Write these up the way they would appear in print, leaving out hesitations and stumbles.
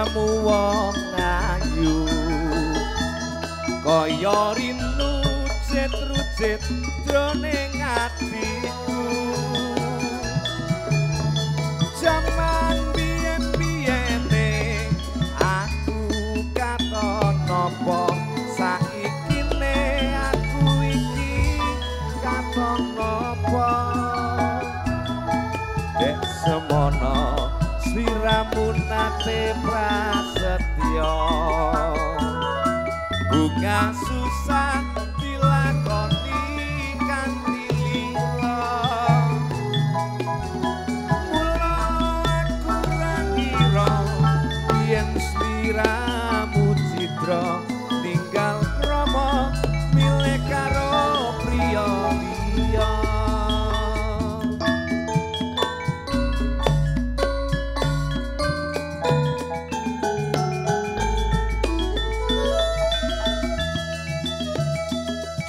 sliramu wong ayu kaya rinu cetrucet jroning atiku. Jaman biyen-biyene aku katon napa saikine aku iki katon napa. Dek semono sliramu nate prasetya bunga susah dilakoni kanthi lila. Mula aku ra ngira yen sliramu cidra ninggal krama milih karo priya liya.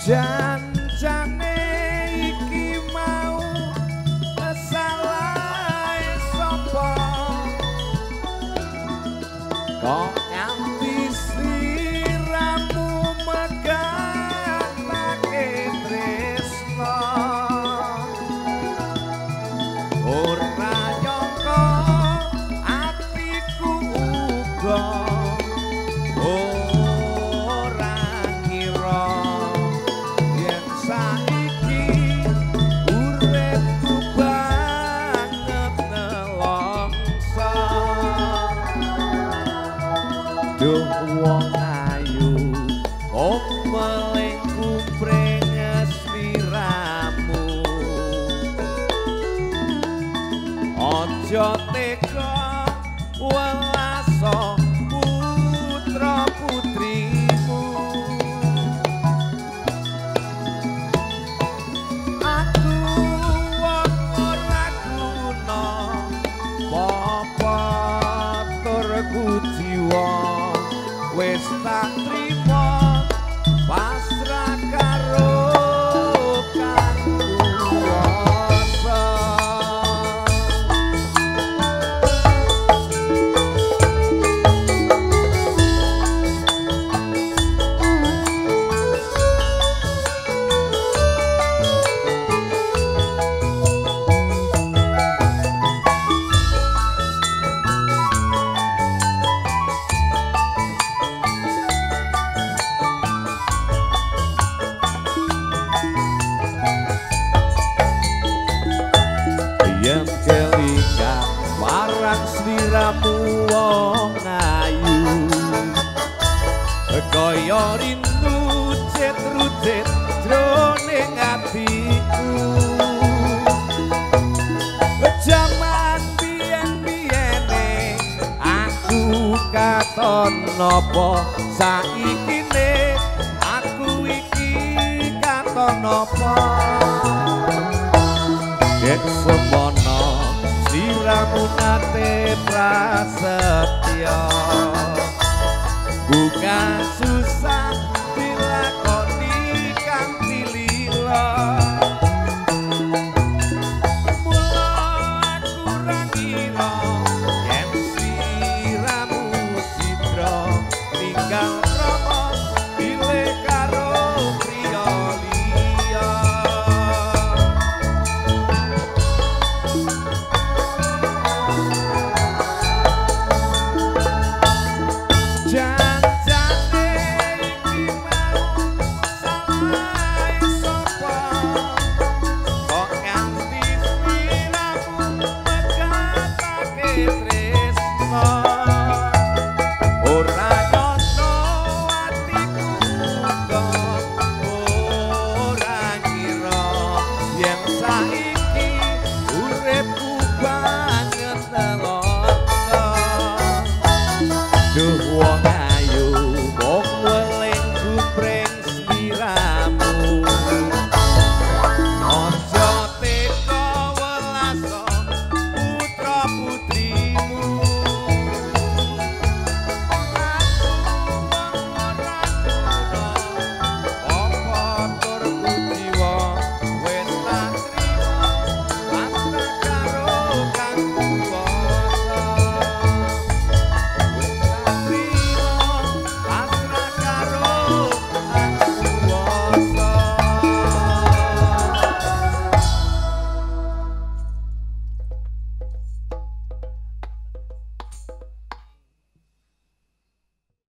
Janjane iki mau salahe sapa kok nganti sliramu megatake tresna. Ora nyangka atiku uga ora ngira yen saiki uripku banget nelongso. Duh wong ayu omeling kupring sliramu aja tega welaso putra putrimu. Aku wong ora guna apa tur kuciwa wis tak trima pasrah karo Kang Kuwasa. Yen kelingan marang sliramu wong ayu kaya rindu cetrucet jroning atiku. Jaman biyen-biyene aku katon napa saikine aku iki katon napa. Dek semono sliramu nate prasetya bunga susah